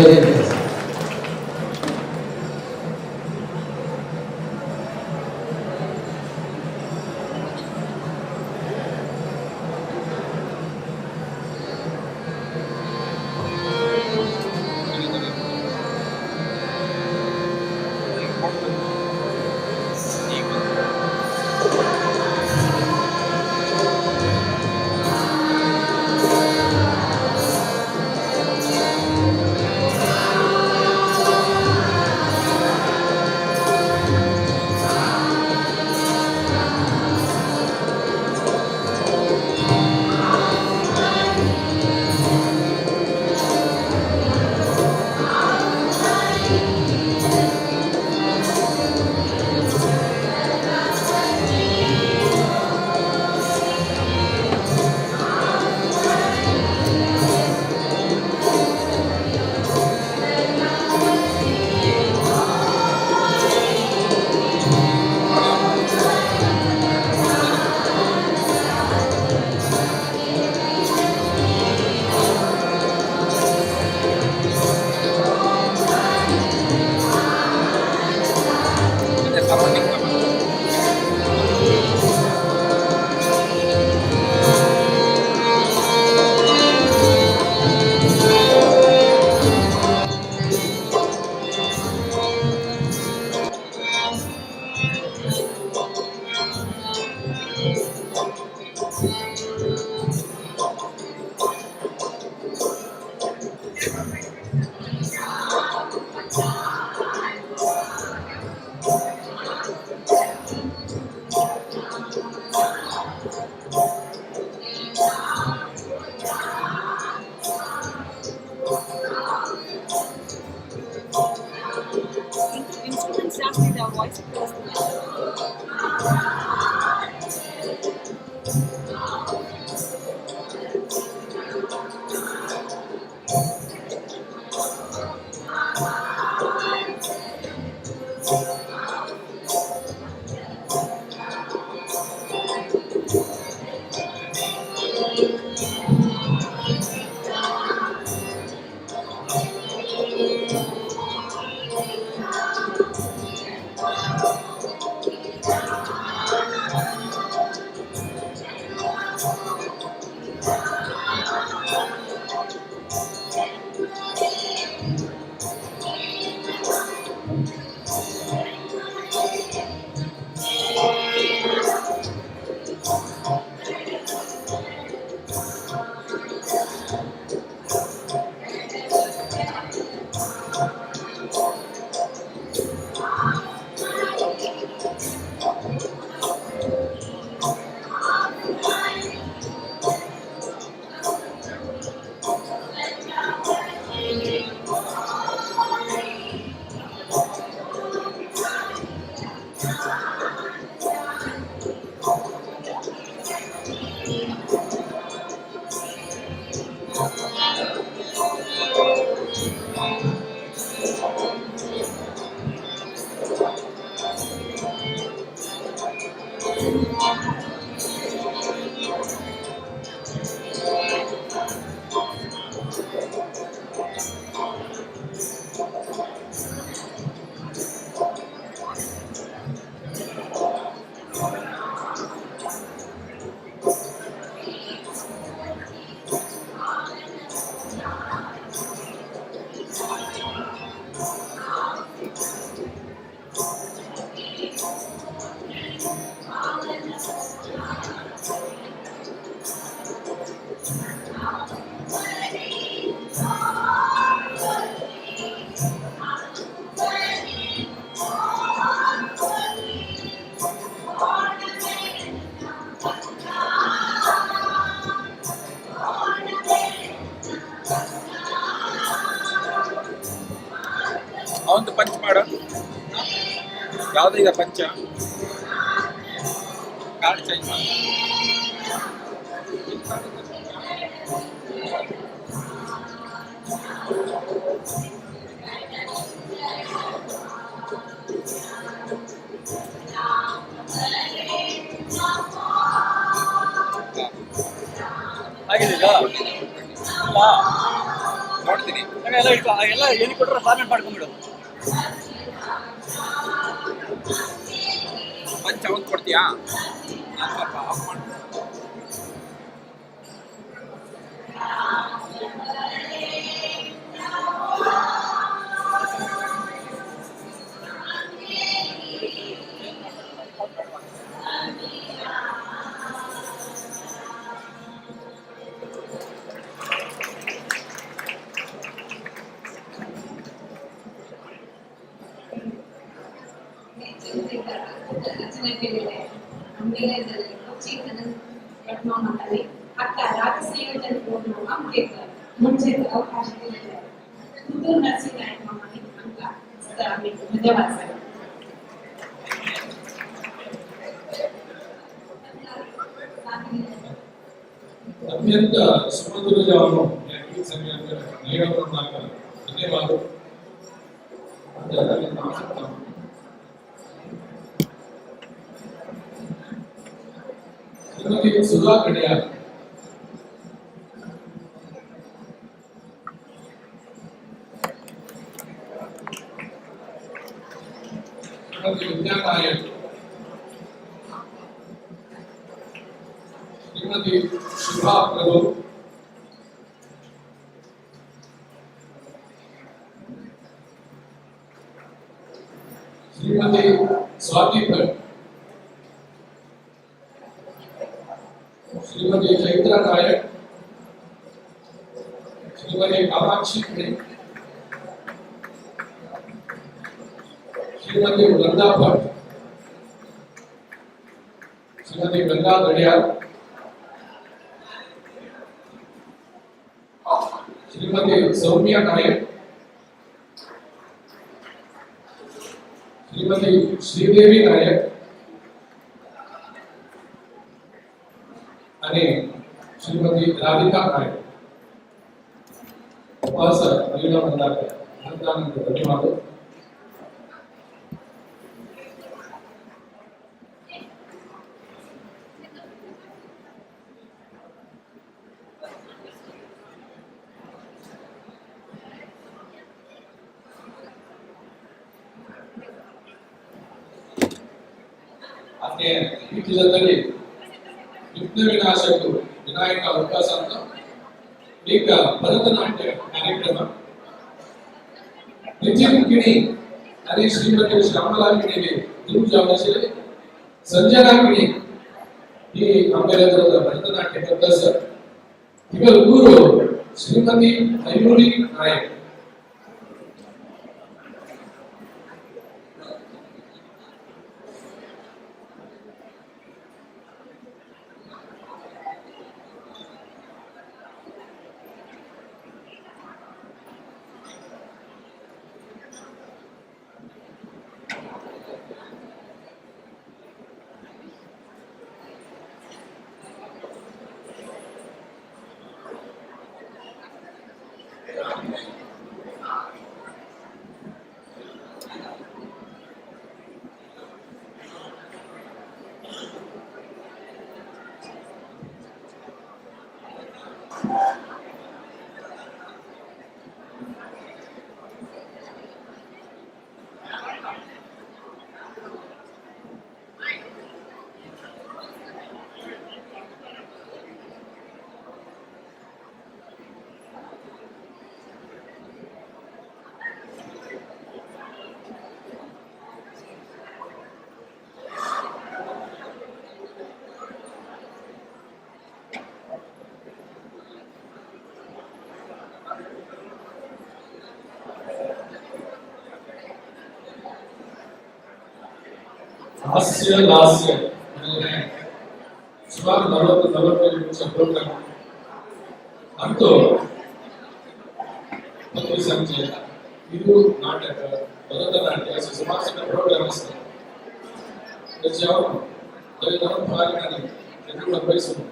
ಬೇರೆ ಕೆಲಸ. ಮತ್ತೆ ಸರೌಂಡಿಂಗ್ ತಗೊಂಡು. ಇನ್ಸ್ಟ್ರೂಮೆಂಟ್ಸ್ ಜಾಸ್ತಿ ಇದೆ, ವಾಯ್ಸ್ ಕೇಳಿಸ್ತಿಲ್ಲ. ಅವಂದು ಪಂಚ್ ಮಾಡು. ಯಾವ್ದು ಈಗ ಪಂಚ ಕಾರ್ಡ್ ಚೇಂಜ್ ಮಾಡು. ಆಗಿದೆಯಾ? ಇಲ್ಲ. ನೋಡ್ತೀನಿ. ಎಲ್ಲ ಇಟ್ಕೊ, ಎಲ್ಲ ಏನು ಕೊಟ್ಟರೆ ಫಾರ್ಮೇಟ್ ಮಾಡ್ಕೊಂಡ್ಬಿಡು. ಪಂಚ್ ಅವಾಗ ಕೊಡ್ತೀಯಾ? ನಾನ್ ಸ್ವಲ್ಪ ಆಫ್ ಮಾಡು. ಅವಕಾಶ ಪುತ್ತೂರು ನರಸಿಂಹ ನಾಯಕ್ ಮಾಮನಿ ಅಂತ ಧನ್ಯವಾದ ಸರ್. ಅತ್ಯಂತ ಸುಮಧುರ ಜಾವನು ಸಮಯ ನೀಡೋದನ್ನ ಧನ್ಯವಾದ. ಶ್ರೀಮತಿ ಸುಧಾ ಕಡಿಯಾರ್, ಶ್ರೀಮತಿ ವಿದ್ಯಾ ನಾಯಕ್, ಶ್ರೀಮತಿ ಶುಭಾ ಪ್ರಭು, ಶ್ರೀಮತಿ ಸ್ವಾತಿ ಭಟ್, ಶ್ರೀಮತಿ ಚೈತ್ರ ನಾಯಕ್, ಶ್ರೀಮತಿ ಕಾಮಾಕ್ಷಿ ಕಿಣಿ, ಶ್ರೀಮತಿ ವೃಂದಾ ಭಟ್, ಶ್ರೀಮತಿ ಗಂಗಾ ಗಡಿಯಾರ್, ಶ್ರೀಮತಿ ಸೌಮ್ಯ ನಾಯಕ್, ಶ್ರೀಮತಿ ಶ್ರೀದೇವಿ ನಾಯಕ್ અને ಶ್ರೀಮತಿ ರಾಧಿಕಾ ನಾಯಕ್. ಉಪವಾಸ ಮಹಿಳಾ ಬಂದಾಗ ಅನಂತಾನಂದ ಧನ್ಯವಾದ. ಆತ್ಮೀಯ ಈ ದಿನದಲ್ಲಿ ವಿಘ್ನ ವಿನಾಶಕು ವಿನಾಯಕ ಅವಕಾಶ ಅಂತ ಈಗ ಭರತನಾಟ್ಯ ಕಾರ್ಯಕ್ರಮ. ನಿತಿನ್ ಕಿಣಿ आणि श्रीमती श्यामला किणी जावनाशिले ಸಂಜನಾ ಕಿಣಿ ಈ ಅಂಬೇಡ್ಕರ್ ಭರತನಾಟ್ಯ ಕರ್ತಸ ಇವರ ಗುರು ಶ್ರೀಮತಿ ಮಯೂರಿ ನಾಯಕ್. ಹಾಸ್ಯ ಲಾಸ್ಯ ಅಂದ್ರೆ ಸುಮಾರು 40-45 ನಿಮಿಷ ಪ್ರೋಗ್ರಾಮ್ ಅಂತೂ ಒಂದು ಸಂಜೆ ಇದು ನಾಟಕ ಭರತನಾಟ್ಯ ಸುಮಾರು ಪ್ರೋಗ್ರಾಮ್ ಬಯಸುವುದು.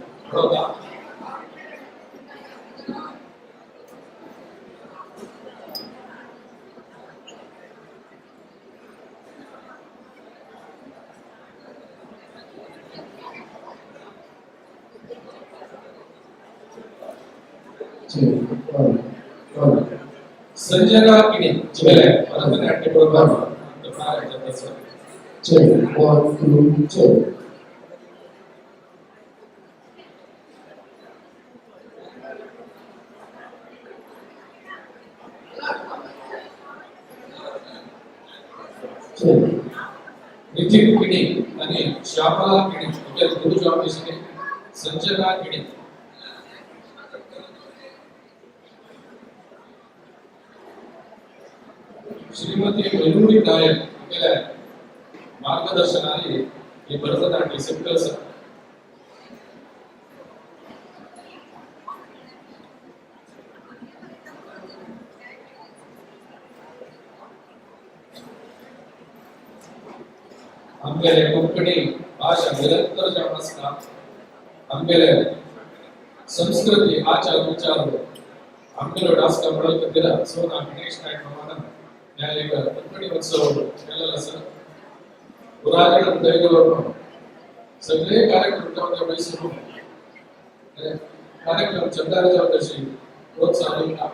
संजना किणी जिगेले भरतनाट्य प्रोग्राम जाता. Check 1 2 check. Check. Nitin Kini आणि श्यामला किणी म्हणजे गुरु जॉब संजना किणी. श्रीमती मयुरी नायक आपल्या मार्गदर्शनाने हे भरतनाट्य सिंपल. आमगेले कोंकणी भाषा निरंतर जावन आसता. आमगेले संस्कृती, आचार विचार आमगेलो डान्स म्हणून खातीर सो ना गणेश नायक मामान न्यायालय कोंकणी उत्सव केलेलो आसा. पुराजण दैवವನ್ನು सगळे कार्यक्रम वयसून कार्यक्रम चंदार जावं तशी प्रोत्साहन दिता.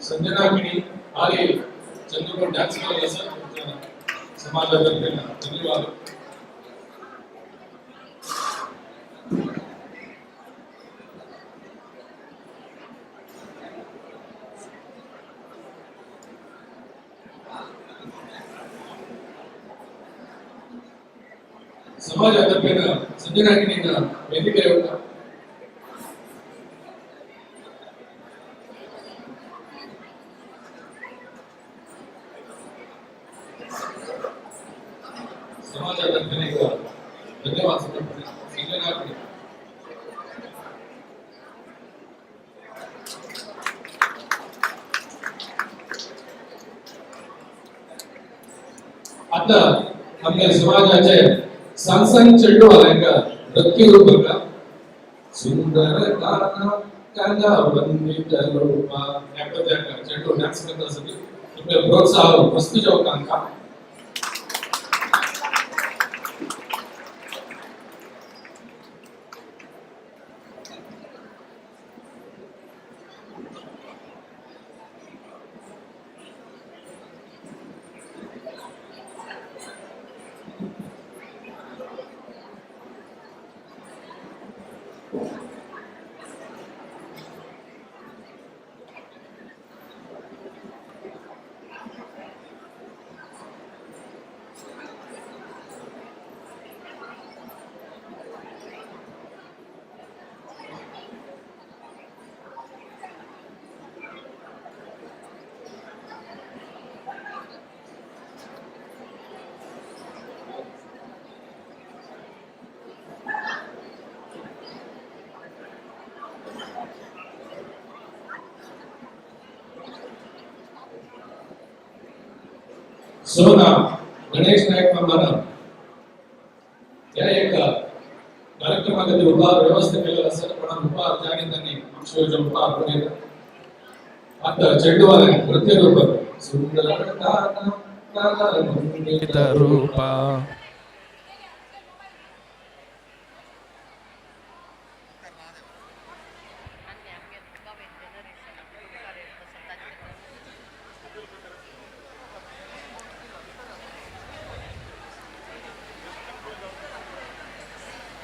Sanjana Kini ಹಾಗೆ ಚಂದ್ರಪ್ಪ ಡ್ಯಾನ್ಸ್ ಸರ್ ಸಮಾಜದ ಧನ್ಯವಾದ. ಸಮಾಜ ತಪ್ಪಿನ ಸಂಜನಾ ಕಿಣಿನ ವೇದಿಕೆ ಸಮಾಜ ತಪ್ಪಿನ ಧನ್ಯವಾದ ಸಮರ್ಪಣೆ ಸಂಜನಾ ಕಿಣಿ. आता आमच्या समाजाचे सांग चेंडू आलाय नृत्य रूपक सुंदर गाना कांदा वंदित रूपा चेंडू डान्स करत असते तुमचे प्रोत्साह मस्त जाऊ कांका. सोना गणेश नायक मामाना या एक कार्यक्रमामध्ये उपहार व्यवस्था केलेला असेल पण उपहार जाणी त्यांनी आमच्या उपहार बनवला. आता चेंडूवाला नृत्य रूपक सुंदर गाना कान्हा रूपा.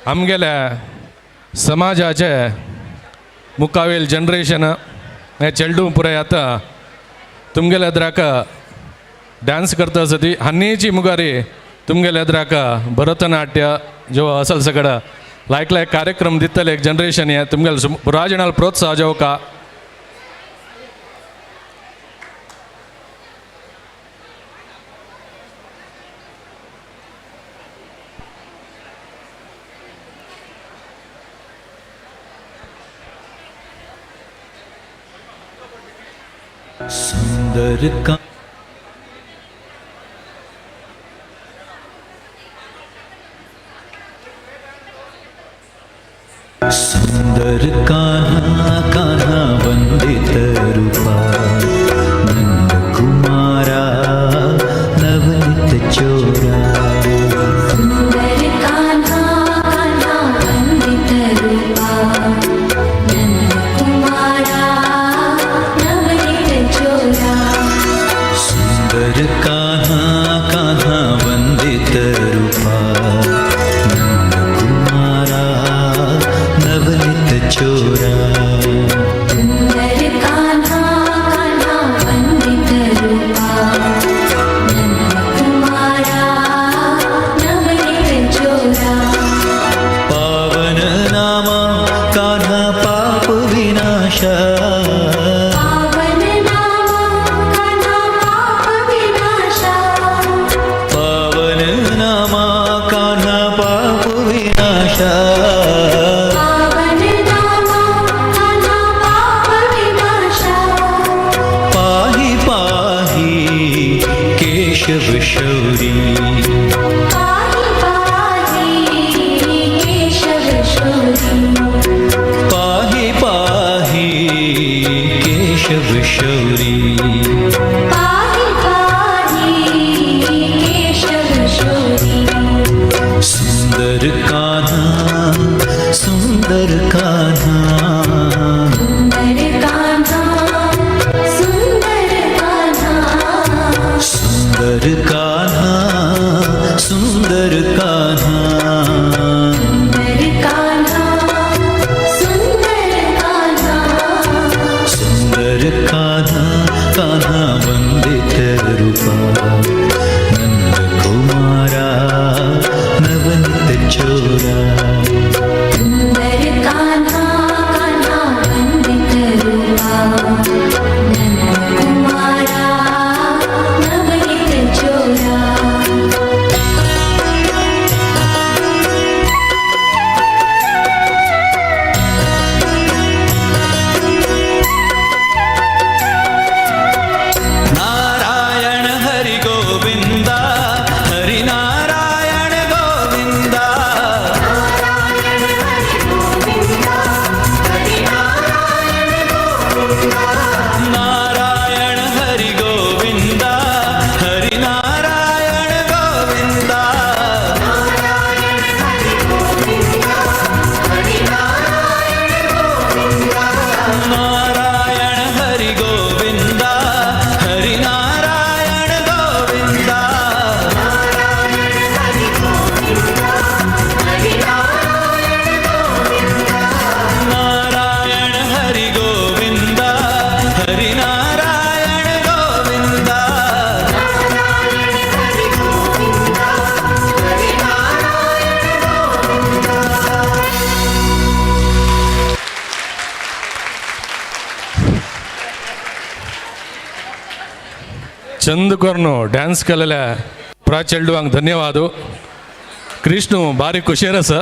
आमगेल्या समाजाचे मुखावेल जनरेशन हे चेडूं पुराय आतां तुमगेल्या एदराक डांस करता आसा ती हान्नीची मुखारी तुमगेल्या एदराक भरतनाट्य जो असल सगळं लायक लायक कार्यक्रम दितले एक जनरेशन हे तुमगेले पुराय जाणांक प्रोत्साह जेवका. सुंदर का सुंदर कान्हा कान्हा वंदित रूपा नंद कुमारा नवनीत चोरा. सुंदर कान्हा कान्हा वंदित रूपा नंद कुमारा नवनीत चोरा. सुंदर कान्हा कान्हा वंदित रूपा नंद कुमारा नवनीत चोरा. सुंदर कान्हा कान्हा वंदित रूपा नंद कुमारा नवनीत चोरा. पावन नामा कान्हा पाप विनाशा. पावन नामा कान्हा पाप विनाशा. पावन नामा कान्हा पाप विनाशा. पावन नामा कान्हा पाप विनाशा. पाहि पाहि केशव शौरी. पाहि पाहि केशव शौरी. पाहि पाहि केशव शौरी. पाहि पाहि केशव शौरी. सुंदर कान्हा सुंदर कान्हा. सुंदर कान्हा सुंदर कान्हा. सुंदर कान्हा सुंदर कान्हा. सुंदर कान्हा सुंदर कान्हा. सुंदर कान्हा कान्हा वंदित रूपा नंद कुमारा नवनीत चोरा. सुंदर कान्हा कान्हा वंदित रूपा नंद कुमारा नवनीत चोरा. नारायण हरि गोविंदा हरि नारायण गोविंदा. नारायण हरि गोविंदा हरि नारायण गोविंदा. नारायण हरि गोविंदा हरि नारायण गोविंदा. नारायण हरि गोविंदा हरि नारायण गोविंदा. चंद कोर्नो डान्स केलेल्या प्रा चेडवांक धन्यवाद. कृष्णू बारीक खुशेर आसा.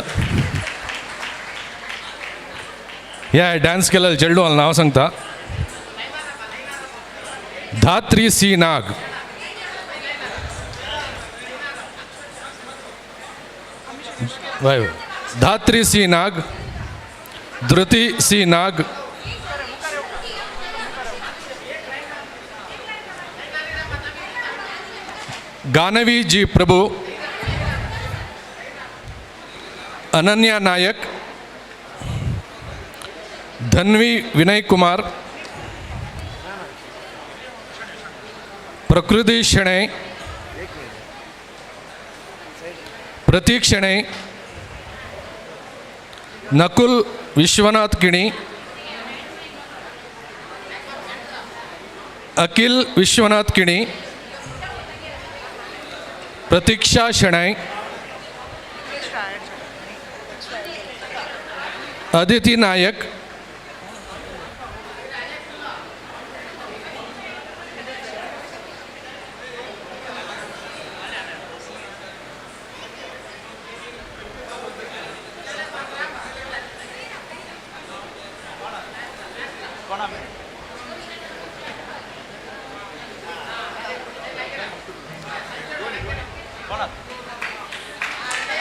ह्या डान्स केलेल्या चेडवांक नांव सांगता. धात्री सी नाग, वय धात्री सी नाग, धृती सी नाग, Ganavi G Prabhu, Ananya Nayak, Dhanvi Vinay Kumar, Prakruti Shenoy, Prateek Shenoy, Nakul Vishwanath Kini, Akhil Vishwanath Kini, Pratiksha Shenoy, Aditi Nayak,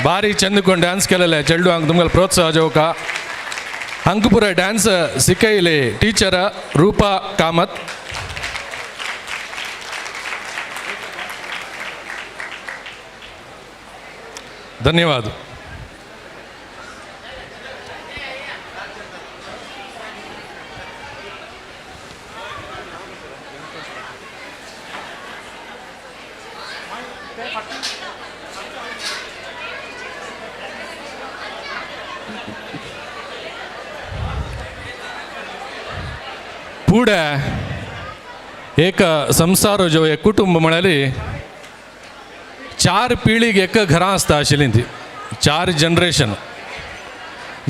ಬಾರಿ ಚಂದಕೊಂಡು ಡ್ಯಾನ್ಸ್ ಕೇಳಲ್ಲ ಚೆಲ್ಡು ಹಂಗೆ ತುಮಲ್ ಪ್ರೋತ್ಸಾಹ ಜೋಕ. ಅಂಕಪುರ ಡ್ಯಾನ್ಸ್ ಸಿಕ್ಕೈಲಿ ಟೀಚರ ರೂಪಾ ಕಾಮತ್. ಧನ್ಯವಾದ. पुढे एक संसार जो एक कुटुंब म्हळ्यार चार पिळीग एक घरां आसता आशिल्ली ती चार जनरेशन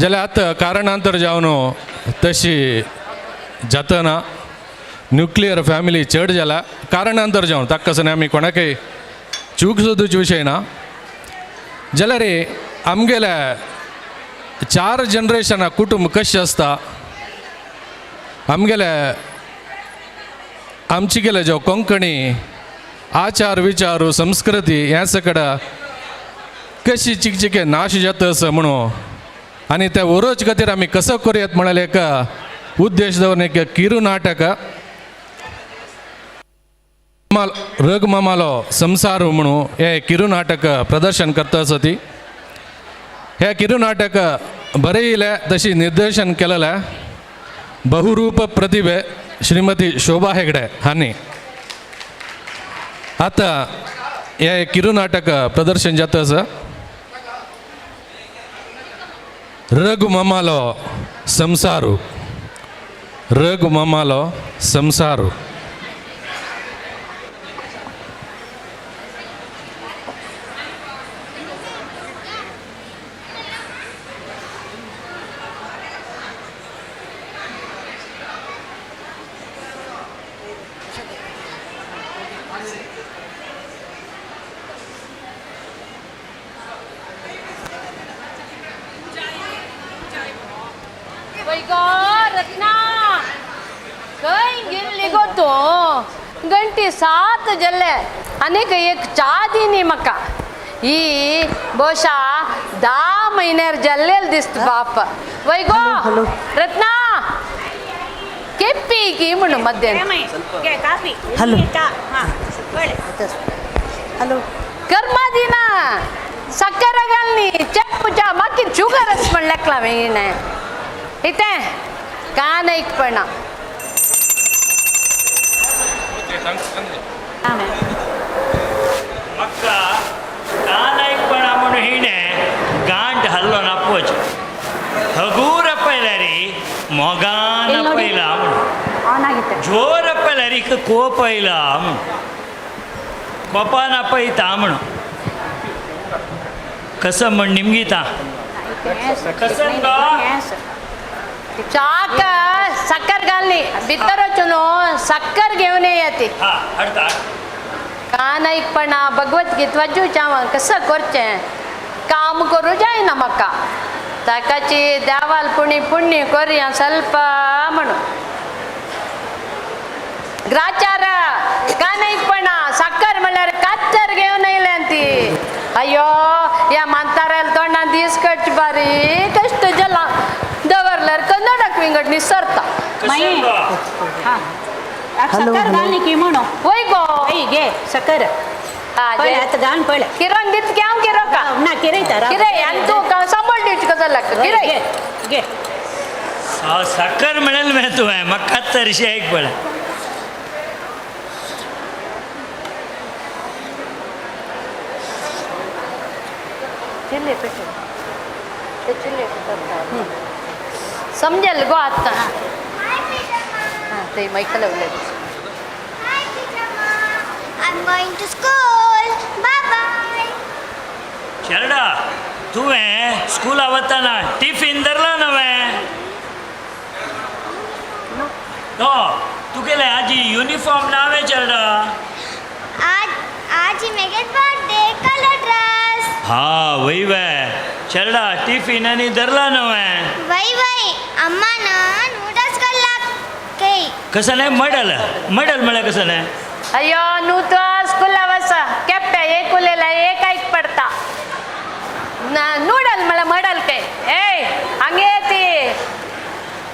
जाल्यार आतां कारणांतर जावन तशी जातना न्युक्लियर फॅमिली चड जाला कारणांतर जावन ताका कसो आमी कोणाकय चूक सोदूची विशय ना. जाल्यार आमगेल्या चार जनरेशनां कुटुंब कशें आसता आमगेले आमचे गेले जो कोंकणी आचार विचार संस्कृती ह्या सकड कशी चिकचिके नाश जाता आसा म्हणून आनी त्या उरोच खातीर आमी कसो करुयात म्हळ्यार एक उद्देश दवरून एक किरू नाटक रगमामालो संसार म्हणून हे किरू नाटक प्रदर्शन करता आसा ती. हे किरू नाटक बरयलें तशी निर्देशन केलेलें बहुरूप प्रतिभे श्रीमती शोभा हेगडे हांणी. आतां हे किरू नाटक प्रदर्शन जाता आसा. रघुमामालो संसारू, रघुमामालो संसारू. रत्ना खंय गेल्ली गो तूं? गंटी सात जाले आनीक एक च्या दी म्हाका. ही बोशा 10 म्हयन्यार जाल्लेल दिसता बाप. वय गो रत्ना केप्पी की म्हणून मध्यान. हॅलो हॅलो कर्मा दिना साकर घालनी चेप्प च्या मागीर शुगरच म्हण लेखला हिणें. इतें कान ऐकपणा. म्हाका कान ऐकपणा म्हणून हिणें गांठ हल्लो नापोवचें. हगूर आपयल्यार मोगान आपयला म्हणून, जोर आपयल्यार कोप आयला म्हणून, कोपान आपयता म्हणून. कसं म्हण निमगिता कसं च्याक साकर घालनी भितर वचून साकर घेवन येया ती. कान ऐकपणा भगवत गीत वाजूच्या कसं करचें काम करूं जायना म्हाका. ताकाची देवाल पुणी पुण्य करुया ಸ್ವಲ್ಪ म्हणून. ग्राचार कान ऐकपणा साकर म्हणल्यार कातर घेवन येयल्या ती. अय्यो ह्या म्हाताऱ्याला तोंडान दीस कडची बारीक कश्ट जाला दवरल्यार कन्नडाक विंगड निसरता. साकर घालनी की म्हणून वय गो घे साकर. पळय आतां घाण पळय किरण दित की हांव किरो का ना किरयता किरय आनी तूं सांबाळ दिवची कसो लागता किरय घे साखर म्हणेल मरे तुवें म्हाका तरशें एक पळय. चिल्ले पेटे ते चिल्ले समजेल गो आतां. हां ते मैकल उलयता. I'm going to school. Bye bye. चेरडा तुवें स्कुला वतना टिफीन धरला नवें? तो तुगेलें आजी युनिफॉर्म नावें चेरडा? आज आज मेगे बर्थडे कलर ड्रेस. हा वय वे चेरडा टिफीन आनी धरला नवें? वय वय अम्मा ना नूडल्स कल्ला कई. कसं नाही मडल मडल म्हळ्यार कसं नाही? अय्यो न्हू तो स्कुला वसा केप्प्या एक उलयला एक आयक पडता ना. नूडल म्हळ्यार मडल काय ए हांगे ती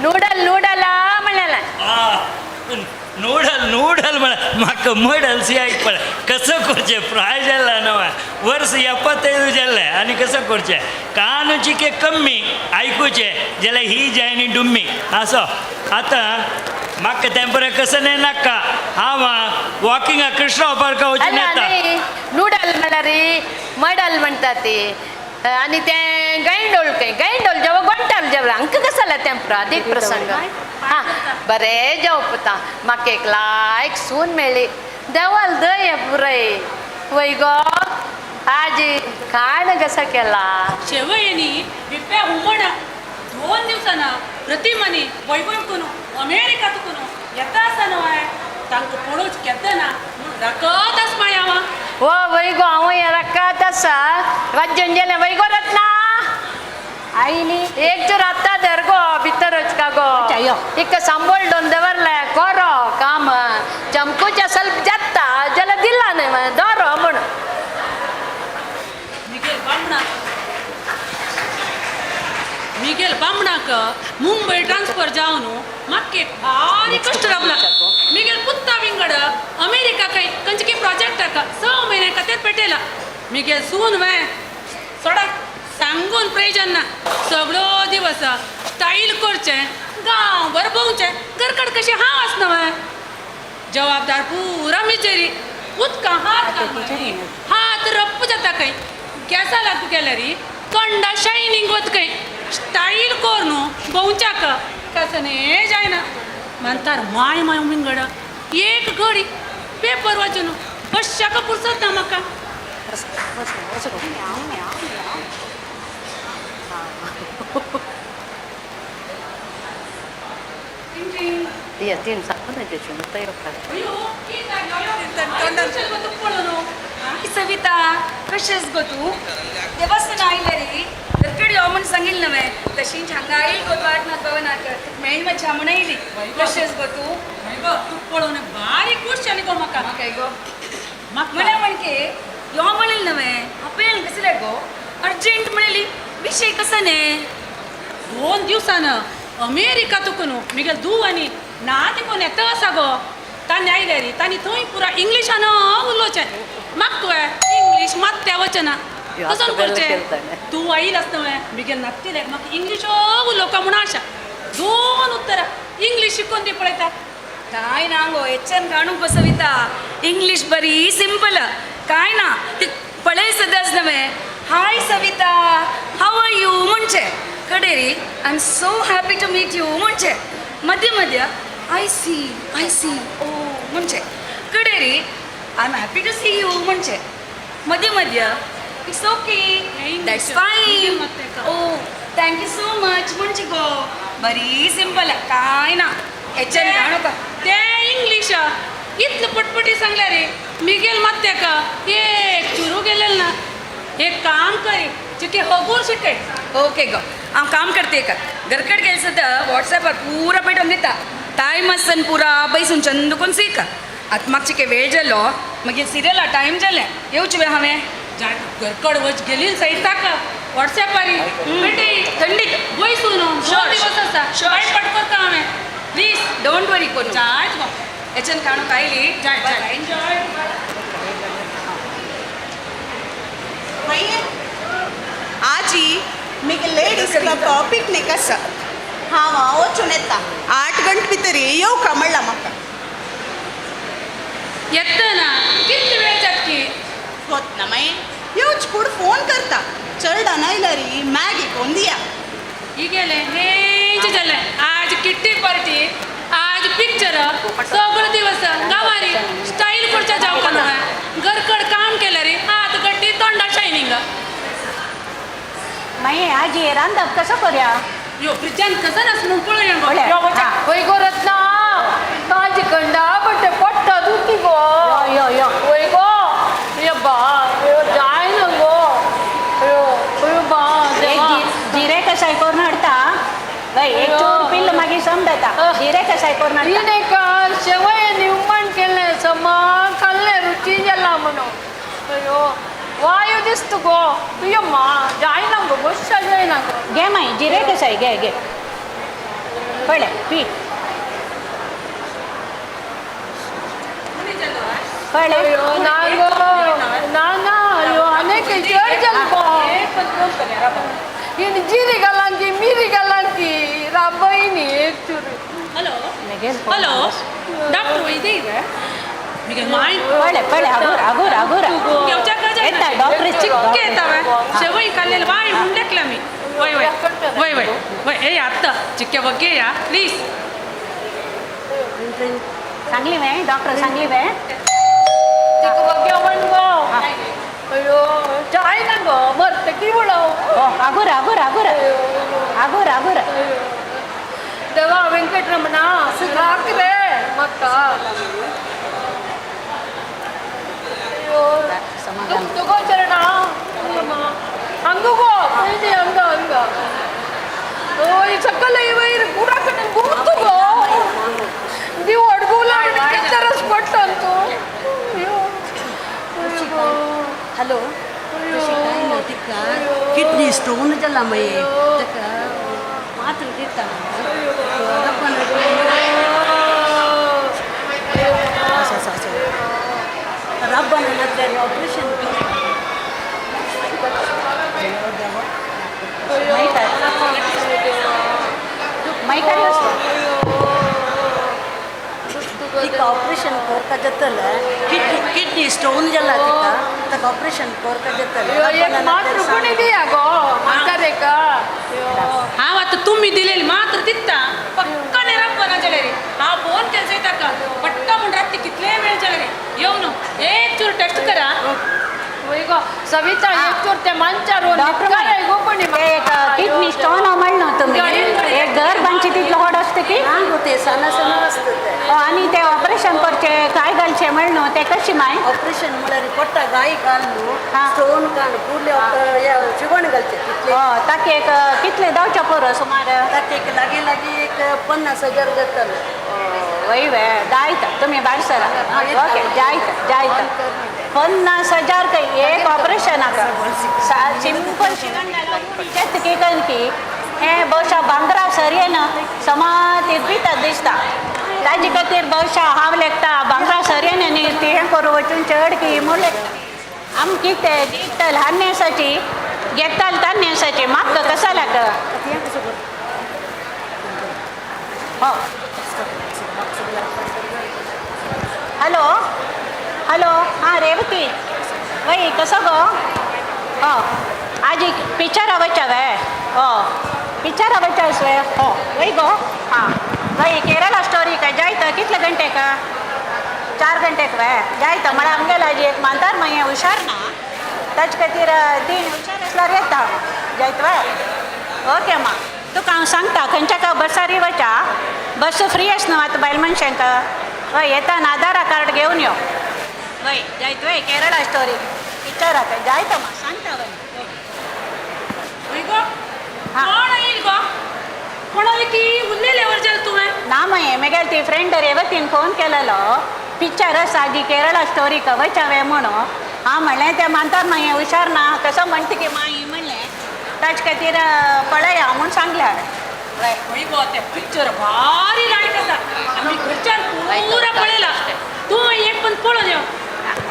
नूडल नूडल म्हणलें. नूडल नूडल म्हळ्यार म्हाका मडल सी आयक पळय कसं करचें फ्राय जाल्लें न्हय वर्स 75 जाल्लें आनी कसं करचें कानुची के कम्मी आयकुचें जाल्यार ही जायनी डुम्मी असो. आतां म्हाका तें बरें कसं न्हय नाका हांव वॉकिंगा कृष्णा पार्का वचून येता. नूडल म्हळ्यार मडल म्हणटा ती आनी तें गांयडोळ खंय गांयडोळ जेवण गोंटाल जेवण हांकां कसं जालें तें अधिक प्रसंग. हां बरें जेवप पुता म्हाका एक लायक सून मेळ्ळी देवाल दय पुराय वय गो आजी खाण कसा केला. शेवयनी बिप्प्या हुमण 2 दिवसाना प्रतिमानी वैभव कोण अमेरिका तुकून येता आसा न्हय तांकां पळोवच केतना म्हूण रकत आस माय हांव. हो वय गो हांव हें रकात आसा वाज्जन गेलें वय गो रत्ना आयली एक चूर आत्ता धर गो भितर वचका गो तिका सांबोळ दोन दवरले कोरो काम चमकूच्या ಸ್ವಲ್ಪ जाता जाल्यार दिला न्हय दवरो म्हूण. मिगेल बामणाक मुंबय ट्रान्सफर जावन म्हाका भारी कश्ट रावला. मिगेल पुत्ता विंगड अमेरिका काय कंचकी प्रोजेक्टाक 6 म्हयने खातीर पेटयला. मिगेल सून वे सोडा सांगून प्रयोजन ना. सगळो दिवस स्टाईल करचें गांवभर भोंवचें घरकड कशें हांव आसना वे जबाबदार पुरा मिजेरी उदकां हात हात रप्प जाता खंय गॅसा लागू केल्यार तोंडा शायनींग वत खंय स्टाईल कर न्हू भोंवच्याक कसं न्ही जायना. म्हणटार माय माय विंगड एक घडी पेपर वाचून कशाक पुरसत ना म्हाका. सविता कशेंस गो तूं देवस्थान आयलें रे घरकडेन यो म्हूण सांगिल्लें नवें तशींच हांगा आयल गो तूं आठ भवनाक मेळ्ळी मातशें म्हूण आयली. कशेंस गो तूं? गो तूं पळोवन बारीक खूश जाली गो म्हाका. काय गो म्हळ्यार म्हणके यो म्हणलें नवें आपल्यान कसलें गो अर्जंट म्हणली विशय कसो न्ही. 2 दिवसान अमेरिका तुकून मिगेल धूव आनी ना तिकून येता आसा गो तांणी आयले रे तांणी थंय पुरा इंग्लिशान उलोवचें म्हाका तुवें इंग्लीश मात्या वचना कसो करचें. तूं आयल आसता न्हय मिगेल नात्तिले म्हाका इंग्लीश उलोवका म्हूण आशा 2 उत्तरां इंग्लीश शिकोवन दी पळयता. काय ना गो हेच्यान काणू गो सविता इंग्लीश बरी सिंपल काय ना ती पळय सदांच नवें hi Savita how are you म्हणचें कडेरी I am so happy to meet you म्हणचें मध्य मध्य I C ओ म्हणचें कडेरी I am happy to see you म्हणचें मध्य मध्य it's okay that's fine oh thank you so much म्हणचें गो बरी सिंपल काय ना हेच्यान काणू का ते इंग्लीश इतलें पटपटी सांगल्या रे मिगेल मात्याका एक चुरू गेलेल ना. एक काम करी चिके हगूर शिकय. ओके गो हांव काम करते का घरकड गेले सद्दां वॉट्सॅपार पुरा पेटोवन दिता टायम आसतना पुरा बैसून चंद कोन सीक आतां म्हाका चिके वेळ जालो मागीर सिरियला टायम जालें येवचें वे हांवें घरकड वच गेली सैताक वॉट्सॅपार बेटी थंडीत बैसून 2 दिवस आसा कांय पट करता हांवें. प्लीज don't वरी कोन जायत गो हेच्यान काणूक आयली जाय जाय एन्जॉय. आजी मिगे लेडीज क्लब पिकनिक आसा हांव वचून येता 8 गंटे भितर येवका म्हणला म्हाका येतना कितले वेळ जातकी होत ना मागीर येवच कूड फोन करता चलडा नायल्यार मॅगी कोन दिया ही गेले हेंच जालें आज किट्टी पार्टी आज पिक्चर सगळो दिवस गांवारी स्टाईल करच्या जावका न्हय घरकड काम केलं रे हात गट्टी तोंडा शायनिंग मागीर आजी रांदप कसं करूया यो फ्रिजान कसं नास म्हणून पळोवया पळया. वय गो रत्ना काजी कंडा बटे पट्टा दुखी गो यो यो वय गो यो बा यो जायना गो अयो अयो बा एक जिरे कसाय करून हाडटा वय एक चूर पिल्ल मागीर समजता जिरे कसाय करून हाडटा तिणे का शेवय निवमण केलें समा खाल्लें रुची जाला म्हणून अयो वायू दिसतो गो तुया मा जायना गो बश्शा जायना गो घे माई जिरे कसाय घे घे पळय पी पळय अयो ना गो ना ना अयो अनेक चड जाल गो इण जिरी घालांकी मिरी घालांकी राबयनी एक चुरी हॅलो हॅलो डॉक्टर वैद्य मिगे माय पळय पळय आगोर आगोर आगोर येता डॉक्टर चिक्के येतावे शेवई खाल्लेलं वाय उंडेकला मी वय वय वय वय वय ए आत्ता चिक्के बघे या प्लीज सांगली वे डॉक्टर सांगली वे तिका बघ्या म्हण गो अयो जायना गो मरते की म्हणो आगोर आगोर आगोर आगोर आगोर देवा वेंकटरमणा राख रे म्हाका अयो तुगो चरणा हंगो पयली हंग हंग ओय सकल वयर गुराकडे गुर्तुगो दिव अडगुला तरस पडटा तू हॅलो तशी काय ना तिका किडनी स्टोन जाला मागीर ताका मात्र दिता रब्बान नासल्यार ऑपरेशन तिका ऑपरेशन करता जातलें किडनी स्टोन जाला तिका ताका ऑपरेशन करता जातलें एक मात्र कोणी दिया गो म्हातारेका हांव आतां तुमी दिलेली मात्र दिता पक्का रब्बना जाले रे हांव फोन केलो ताका पट्टा म्हण राती कितले वेळ जाले रे येवन एक चूर टेस्ट करा वय गो सविता एक चूर ते मांचार डॉक्टर गो कोणी एक किडनी स्टोन म्हणलो तुम्ही एक घर बांदची तितलो व्हड आसता की ते सणा सणा आसता ते आनी ते ऑपरेशन करचे काय घालचे म्हणलो ते कशी माय ऑपरेशन म्हळ्यार पोटा गाय घालून स्टोन काडून फुडले शिवण घालचे तितले ताका एक कितले जावचे पुरो सुमार ताका एक लागीं लागीं एक 50,000 जातले वय वे जायत तुमी भायर सरा ओके जायत जायत 50,000 काही एक ऑपरेशन आसा सिंपल शिवण घालून की हे बहुशा बांद्रा सर ना समा तिरपिता दिसता ताजे खातीर बहुशा हांव लेखता बांद्रा सर न्ही ती हें करूं वचून चड की म्हूण लेखता आम कितें दिता ल्हान न्हेसाची घेताल तान न्हेसाची म्हाका कसा लाग हो हॅलो हॅलो हां रेवती वय कसं गो हो आज एक पिक्चर वचा वे हो पिक्चर वचा वे हो वय गो हां वय केरला स्टोरी काय जायत कितले घंटे का 4 घंटेक वे जायत म्हळ्यार आमगेलो आजी एक मांतार मागीर हुशार ना ताचे खातीर तीन हुशार आसल्यार येता जायत वे ओके मा तुका हांव सांगता खंयच्या का बसारी वचा बस फ्री आस न्हू आतां बायल मनशांक हय येता आधार कार्ड घेवन यो वय जायत वय केरळा स्टोरी पिक्चर आसा जायत मा सांगता वय वय गो कोण येईल गो कोणाले की उरलेले वर जाल तुवें ना मागीर मागीर ती फ्रेंड रेवतीन फोन केलेलो पिक्चर आसा जी केरळा स्टोरी वचा वे म्हणून हांव म्हणलें तें मानतात मागीर हुशार ना कसो म्हणटा की माई म्हणलें ताचे खातीर पळया म्हूण सांगलें हांवें वय गो ते पिक्चर भारी लायक आसा आमी घरच्यान पुरा पळयला तूं एक पण पळोवन यो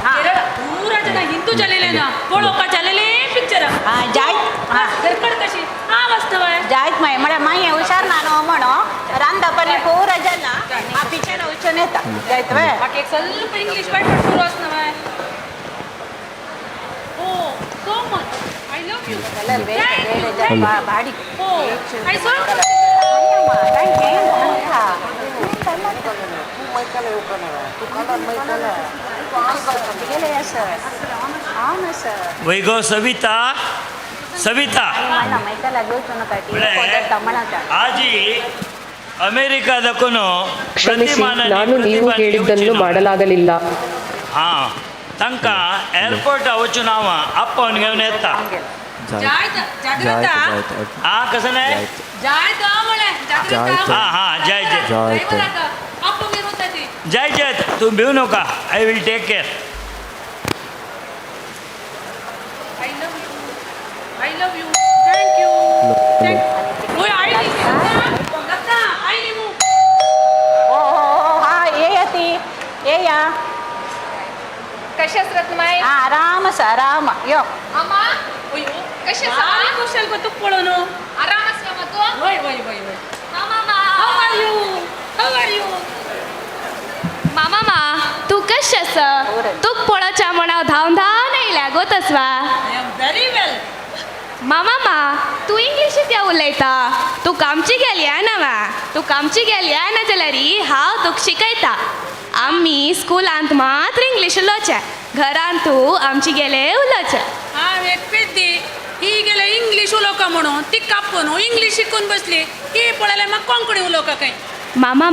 केरळ पुरा जण हिंदू जालेले ना पळोवपा जालेले पिक्चर. जायत. घरकड कशी हा वास्तव आहे. जायत माय म्हळ्यार मागीर हुशार ना न्हू म्हणो रांदपानी पूरा जाला आ पिक्चर वचून येता जायत वे. बाकी एक ಸ್ವಲ್ಪ इंग्लिश बैठ सुरू असणार. Oh so much I love you. Body. Oh I so वैगो Savita Savita ಆಜಿ ಅಮೆರಿಕಾದಕ್ಕೂ ಕ್ಷಮಿಸಿ, ನಾನು ನೀವು ಹೇಳಿದ್ದನ್ನು ಮಾಡಲಾಗಲಿಲ್ಲ. ಹಾ ತನಕ ಏರ್ಪೋರ್ಟ್ ಅವಚು ನಾವ ಅಪ್ಪ ಅವನಿಗೆ ಅವನ ಎತ್ತ ಜಾಗೃತ ಆ ಕಸನೆ ಜಾಯ್ತ ಮಳೆ ಜಾಗೃತ. ಹಾ ಹಾ ಜಯ ಜಯ ಅಪ್ಪ ಹೋಗ್ತೈತಿ. ಜಯ ಜಯ तू भिवू नका. I will take care. I love you. I love you. Thank you. ಓಯ್ ಆಯ್ಲಿ ಲತಾ ಆಯ್ಲಿ ಮು. ಓ ಹಾ ಏಯತಿ ಏಯ कशास रत्माय? हा आराम आसा आराम यो. अम्मा ಅಯ್ಯೋ कशें ಭಾರಿ ಖುಷಿ ಗೊತ್ತು ಪಳೋನು. आराम आसला मग तू? ಓಯ್ ಓಯ್ ಓಯ್ ಓಯ್. मामा How are you? How are you? मामा तू कशें आसा? तुक पळोवच्या म्हण हांव धांवन धांवन येयल्या गो तसवा. I am very well. मामा तूं इंग्लिश कित्याक उलयता? तूं कामची गेली ना वा तूं कामची गेली ना जाल्यार हांव तुका शिकयता. आमी स्कुलांत मात्र इंग्लीश उलोवचें, घरांत तूं आमची गेले उलोवचें. हांव एक पेद्दी ही गेले इंग्लीश उलोवका म्हणून ती कापून इंग्लीश शिकून बसली. ही पळयल्यार म्हाका कोंकणी उलोवका काय. मामा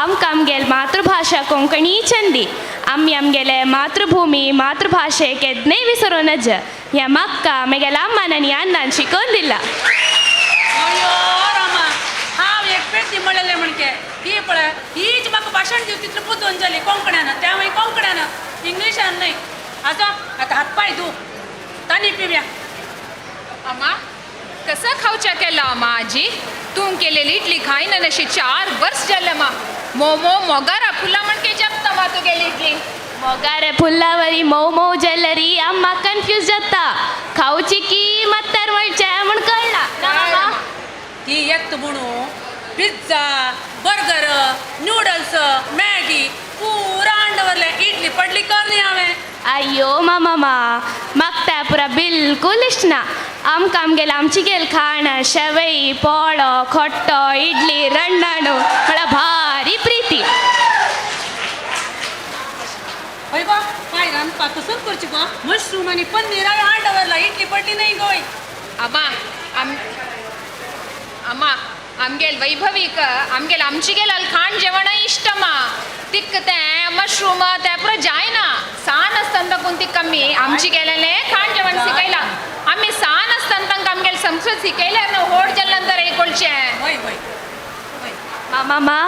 आमकां आमगेल मातृभाशा कोंकणी चंदी. आमी आमगेले मातृभूमी मातृभाशे केन्नाय विसरूं नज. ह्या म्हाका म्हगेल्या अम्मान आनी अण्णान शिकोवन दिला. अयो रामा हांव एक पेद्दी म्हणलेलें म्हणके ही पळय हीच म्हाका भाशण दिव तितलें पुतोवन जाली कोंकण्यान. त्या मागीर कोंकण्यान इंग्लिशान न्हय. आसो आतां हात पांय धू तानी पिवया. अम्मा कसं खावच्या केला अम्मा आजी? तूं केलेली इडली खायना अशी 4 वर्स जालें मा. मोमो मोगारा फुलां म्हणके जपता मा तुगेली इडली. मोगारे फुलावरी मोव मोव जाल्यारी अम्मा कन्फ्यूज जाता. खावची की मत्तार म्हणचें म्हूण कळना. ती येत म्हणून पिझ्झा बर्गर नूडल्स मॅगी पुरा अंडवरलें. इडली पडली करनी हांवें. अय्यो मामा म्हाका पुरा बिलकुल इश्ट ना. आमकां आमगेलें आमची गेल खाण शेवई पोळो खोट्टो इडली रण्णाणू म्हळ्यार भारी प्रिती. हय गो पाय रांदपाक कसं करची गो. मशरूम आनी पनीर हांवें हाड दवरला. इडली पडली न्हय गोय. अम्मा अम्मा आमगेल वैभवीक आमगेल आमची गेल खाण जेवण इश्ट मा. तिक तें मशरूम तें पुरो जायना. सान आसतना ताकून ती कमी आमची गेलेलें खाण जेवण शिकयलां. आमी सान आसतना तांकां आमगेल संस्कृत शिकयल्यार न्हू व्हड जाले नंतर एकोळचें. हय हय. मामा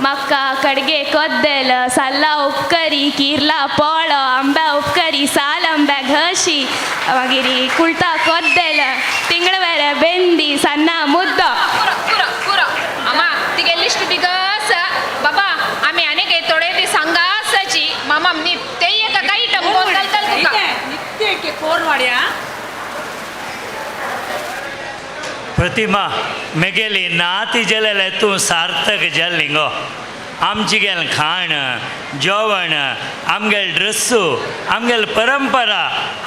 म्हाका कडगे कद्देल साल्ला उपकरी किर्ला पोळो आंब्या उपकरी साल आंब्या घशी मागीर कुलटा कद्देल तिंगळवेरे बेंदी सान्ना मुद्दो. पुरो पुरो अम्मा तिगे लिस्ट बिगस बाबा आमी आनीक थोडे दीस हांगा आसाची. मामा ते एका काही टंबोन घालतल तुका. नित्य एक कोर वाड्या. प्रतिमा मेगेली नाती जालेले तूं सार्थक जाली गो. आमची गेल खाण जेवण आमगेल ड्रेस्सू आमगेल परंपरा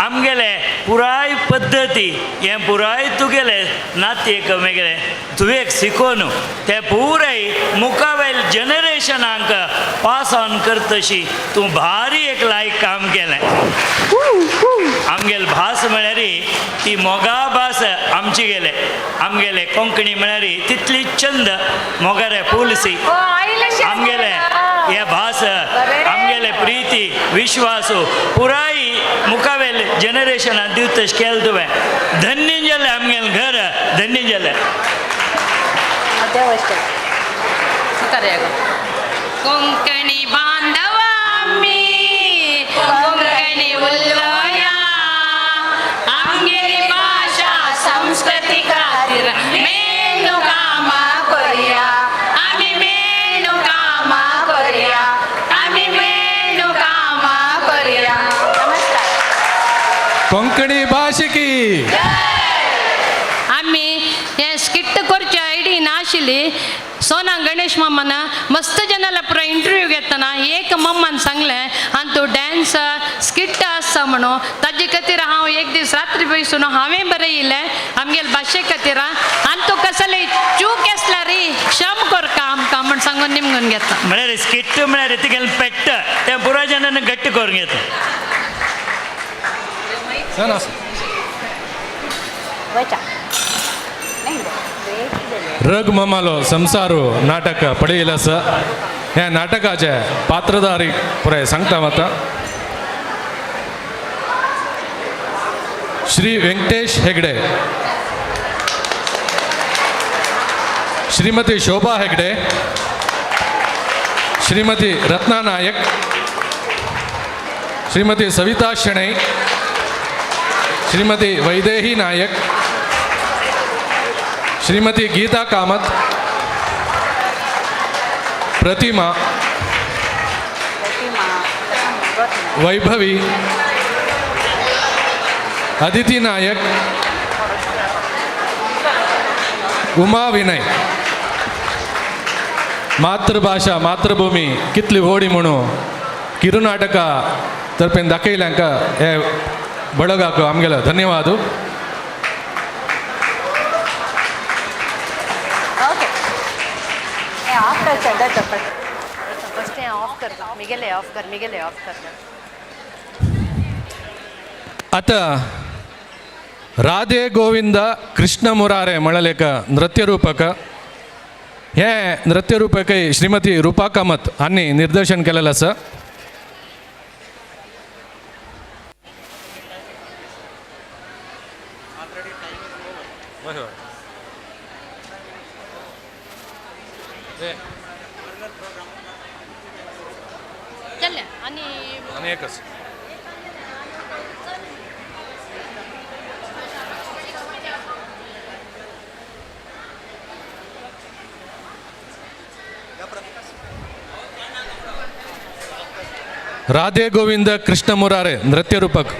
आमगेले पुराय पद्दती हें पुराय तुगेले नातयेक मेगेले तुवें शिकोवन ते पुराय मुखावेल जनरेशनाक पास ऑन करतशी तूं भारी एक लायक काम केलें. आमगेल भास म्हळ्यार ती मोगा भास आमची गेले आमगेले कोंकणी म्हळ्यार तितली चंद मोगारे पुलसी आमगेले हे भास आमगेले प्रिती विश्वास पुराय मुखावेल जनरेशनान दिवतश केलें तुवें. धन्य जालें आमगेलें घर धन्य जालें. कोंकणी बांधवा आमी कोंकणी उलोवया आमगेली भाशा संस्कृती खातीर मेनू कामां करया. आमी मेनू कामां करया. आमी मेनू कामां करया. आशिल्ली सोना गणेश मामान मस्त जनाला पुरा इंटरव्यू घेतना एक मम्मान सांगलें आनी तूं डॅन्स स्किट आसा म्हणून ताजे खातीर हांव एक दीस रात्री बसून हांवें बरें येयलें आमगेले भाशे खातीर आनी तूं कसले चूक आसल्यार क्षम करका आमकां म्हण सांगून निमगून घेता. म्हळ्यार स्किट म्हळ्यार तिगेलें पेट्ट तें पुराय जनान घट्ट करून घेता. रग ममालो संसारो नाटक पडयेल आसा. ह्या नाटकाचे पात्रधारी पुराय सांगता माता श्री वेंकटेश हेगडे, श्रीमती शोभा हेगडे, श्रीमती रत्ना नायक, श्रीमती सविता शणै, श्रीमती वैदेही नायक, श्रीमती गीता कामत, प्रतिमा, वैभवी, अदिति नायक, उमा विनय. मातृभाषा मातृभूमी कितली व्हडी म्हणून किरुनाटका तर्फेन दाखयल्यांक हे बळगाक आमगेलो धन्यवाद. आता राधे गोविंद कृष्ण मुरारे म्हळ्ळें नृत्यरूपक. हे नृत्यरूपक श्रीमती रूपा कामत हांणी निर्देशन केलेलें आसा. एकच राधे गोविंद कृष्ण मुरारे नृत्यरूपक.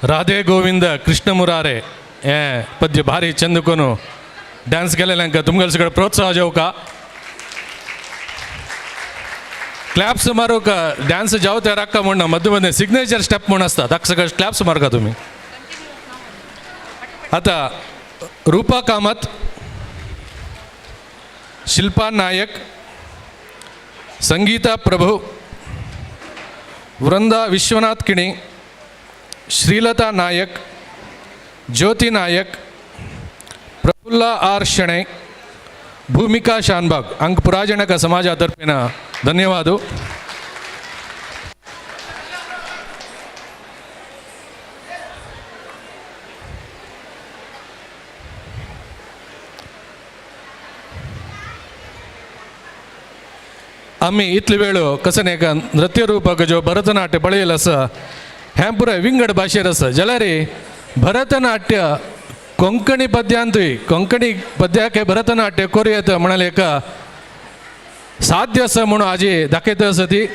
राधे गोविंद कृष्ण मुरारे हे पद्य भारी चंद कोनु डान्स केलेल्यांक तुमकां सगळं प्रोत्साह जेवका क्लॅप्स मारूक डान्स जाव ते राखा म्हण मध्य मध्ये सिग्नेचर स्टेप म्हूण आसता ताका सगळं क्लॅप्स मारका तुमी. आता रूपा कामत, शिल्पा नायक, संगीता प्रभु, वृंदा विश्वनाथ किणी, Srilata Naik, Jyoti Naik, Prafulla are Shenoy, Bhoomika Shanbhag अंक पुराजनक समाज तर्फिन धन्यवाद. आम्ही इतले वेळ कसं नाही का नृत्य रूपक जो भरतनाट्य पळयल आसा हें पुराय विंगड भाशेर आसा जाल्यार भरतनाट्य कोंकणी पद्यांतूय कोंकणी पद्याक हे भरतनाट्य करूं येता म्हणाले एका साध्य आसा म्हणून आजी दाखयता आसा ती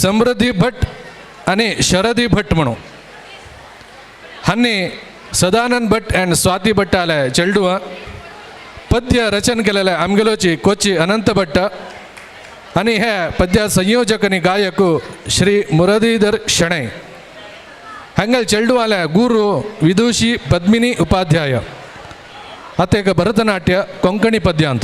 समृद्धी भट आनी शरदी भट म्हणून हांणी सदानंद भट अँड स्वाती भट्ट आले चेल्डुआ पद्य रचन केलेले आमगेलोची कोची अनंत भट्ट आनी हे पद्य संयोजक आनी गायक श्री मुरलीधर शणै हांगेल चेल्डुवाले गुरू विदुषी पद्मिनी उपाध्याय. आतां एक भरतनाट्य कोंकणी पद्यांत.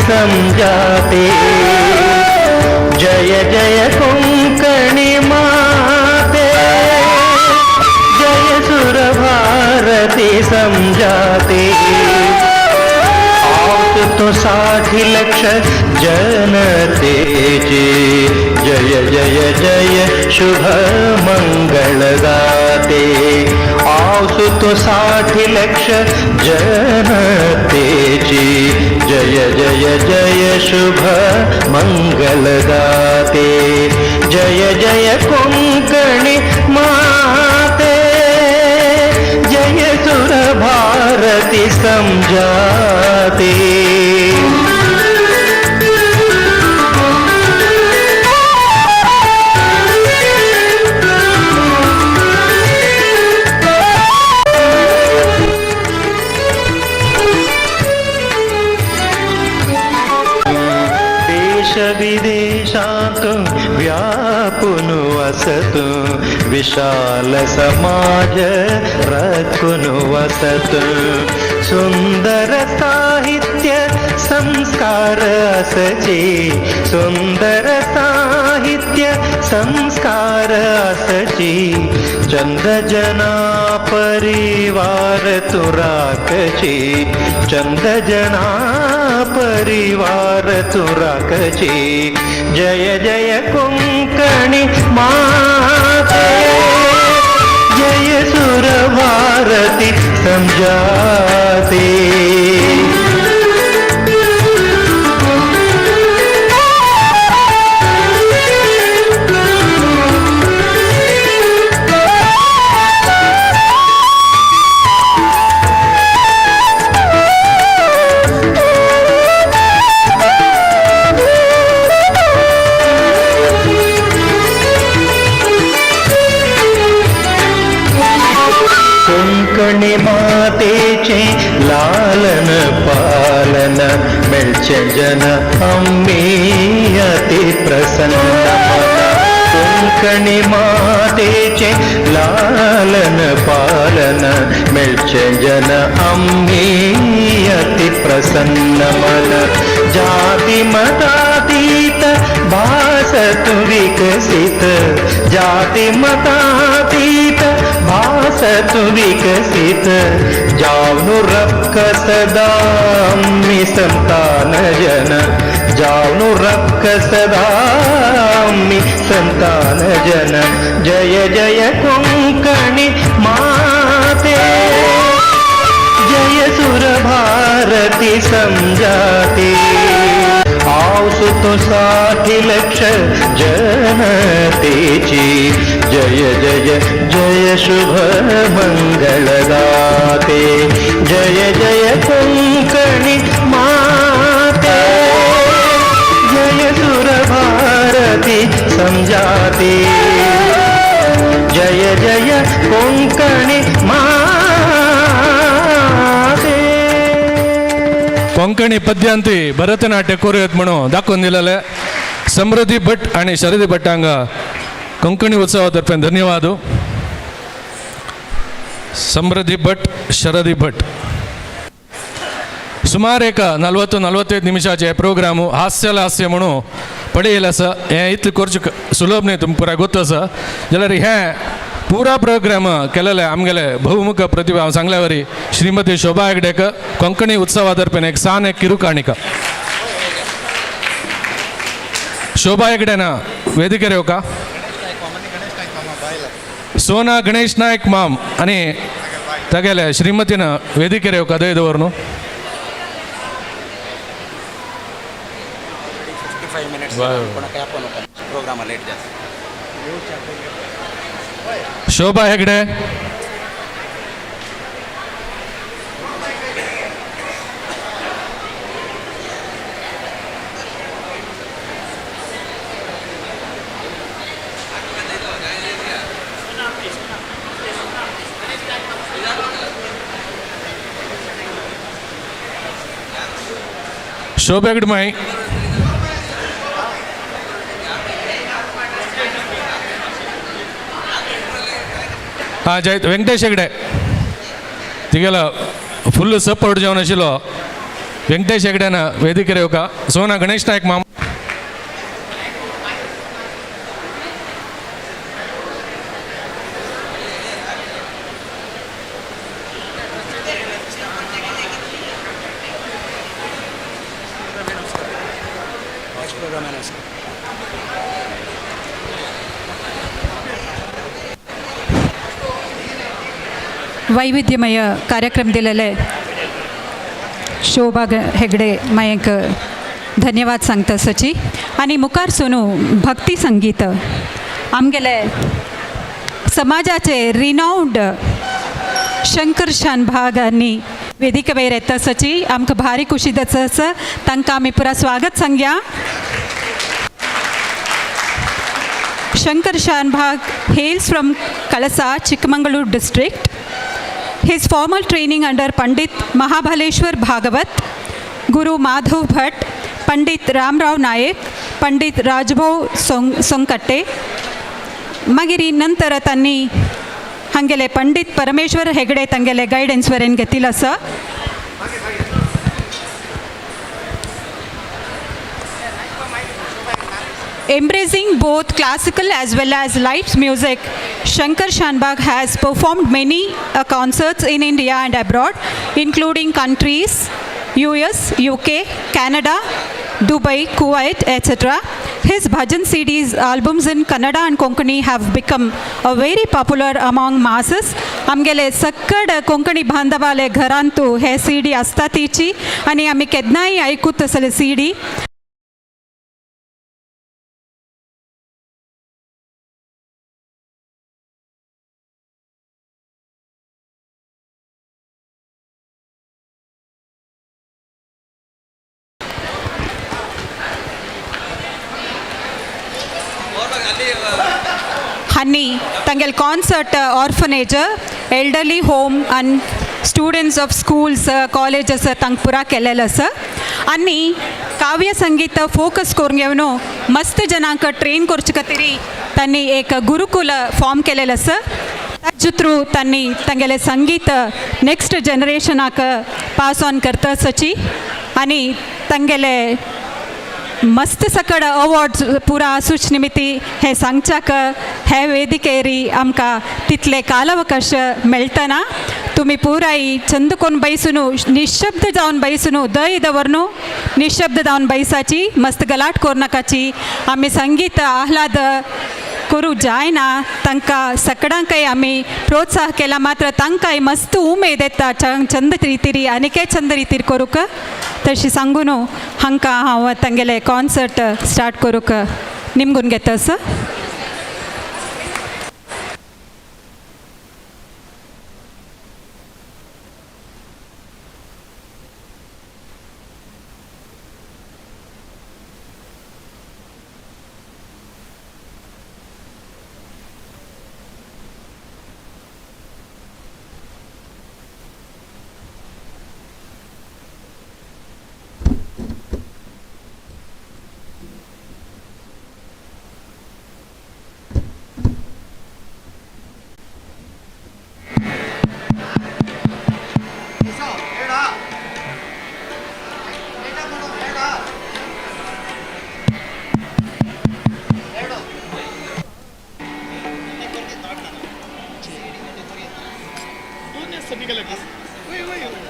समझाते जय जय कोंकणी माते जय सुर भारती समझाते. आत तो 60 लक्ष जनतेचे जय जय जय शुभ मंगल गाते. आस तो 60 लक्ष जनतेची जय जय जय शुभ मंगल गाते. जय जय कोंकणी माते जय सुर भारती समजाते. विदेशांत व्यापुन वसत विशाल समाज रखुन वसत. सुंदर साहित्य संस्कार असचे सुंदर साहित्य संस्कार असचे. चंद जना परिवार तुराकचे चंद जना परिवार तुराकचे. जय जय कोंकणी माते जय सुर भारती समजाते. कोंकणी मातेचे लालन पालन मेळचे जन आम्ही अति प्रसन्न मन. कोंकणी मातेचे लालन पालन मेळचे जन आम्ही अति प्रसन्न मन. जाती मतातीत भास तूं विकसीत जाती मतातीत भास तूं विकसीत जावनु रक्क सदा आम्ही संतान जन जावनु रक्क सदा आम्ही संतान जन जय जय कोंकणी माते जय सुर भारती समजाते आवसु तो 60 लक्ष जनतेची जय जय जय शुभ मंगलदाते जय जय कोंकणी माते जय सुर भारती समजाते जय जय कोंकणी माते. कोंकणी पद्यांती भरतनाट्य करूयात म्हणून दाखोवन दिलेले समृद्धी भट आणि शरदी भट्टांग कोंकणी उत्सवातर्फे धन्यवाद. समृद्धी भट शरदी भट. सुमार एक 40-45 निमिषाचे प्रोग्राम हास्य हास्य म्हणून पडेल आसा. हें इतलें करचें सुलभ न्हय, तुमकां पुराय गोत्त आसा. जाल्यार हें पुरा प्रोग्राम केलेले आमगेले बहुमुख प्रतिभा हांव सांगल्या वरी श्रीमती शोभा हेगडेक कोंकणी उत्सवा तर्फेन एक सान एक किरुकाणिका. शोभा हेगडेना वेदिकेर येवका. सोना गणेश नायक माम आनी तागेले श्रीमतीन वेदिकेर येवका दय दवर न्हू. 55 minutes program late जाता. शोभा हेगडे. शोभा हेगडे माई. हां जय वेंकटेश हेगडे तिगेलो फुल्ल सपोर्ट जावन आशिल्लो वेंकटेश हेगड्यान वेदिकेर येवका. सोना गणेश नायक माम. वैविध्यमय कार्यक्रम दिलेले शोभा हेगडे मयंक धन्यवाद सांगता सची. आनी मुखार सोनू भक्ती संगीत आमगेले समाजाचे रिनावड शंकर शानभाग आनी वेदिके वयर येता सची आमकां भारी खुशी जाता. तांकां आमी पुरा स्वागत सांगया. Shankar Shanbhag hails from Kalasa, Chikmagalur district. His formal training under Pandit Mahabaleshwar Bhagavat, Guru Madhav Bhatt, Pandit Ramrao Naik, Pandit Rajbhau Sonkatte. मागीर नंतर तांणी हांगेले पंडित परमेश्वर हेगडे तांगेले गायडन्स वरेन घेतिल्लो आसा. Embracing both classical as well as light music, Shankar Shanbhag has performed many concerts in India and abroad, including countries US, UK, Canada, Dubai, Kuwait, etc. His bhajan CDs, albums in Kannada and Konkani have become a very popular among masses. आमगेले सक्कड कोंकणी बांधवाले घरांतू हे CD आसता तिची आनी आमी केन्नाय आयकूत आसले CD. हन्नी तांगेले concert orphanage, elderly home and students of schools, colleges तांकां पुरा केलेलो आसा. आनी काव्य संगीत फोकस करून घेवन मस्त जनांक ट्रेन करचे खातीर तांणी एक गुरुकुल फॉर्म केलेलो आसा. ताजे थ्रू तांणी तांगेले संगीत नेक्स्ट जनरेशनाक पास ऑन करता सची. आनी तांगेले मस्त सकड अवॉर्ड्स पुरा आसूच निमित्ती हे सांगच्याक हे वेदिकेरी आमकां तितले कालावकाश मेळटना. तुमी पुराय चंद कोन बैसुनू निशब्द जावन बैसुनू दय दवरनू निशब्द जावन बैसाची, मस्त गलाट कोरनाकाची. आमी संगीत आह्लाद करूं जायना, तांकां सकडांकय आमी प्रोत्साह केला मात्र तांकांय मस्त उमेद येता चंद रितीरी आनीकय चंद रितीर करूंक. तशी सांगून हांकां हांव तांगेले कॉन्सर्ट स्टार्ट करूंक निमगून घेता सर.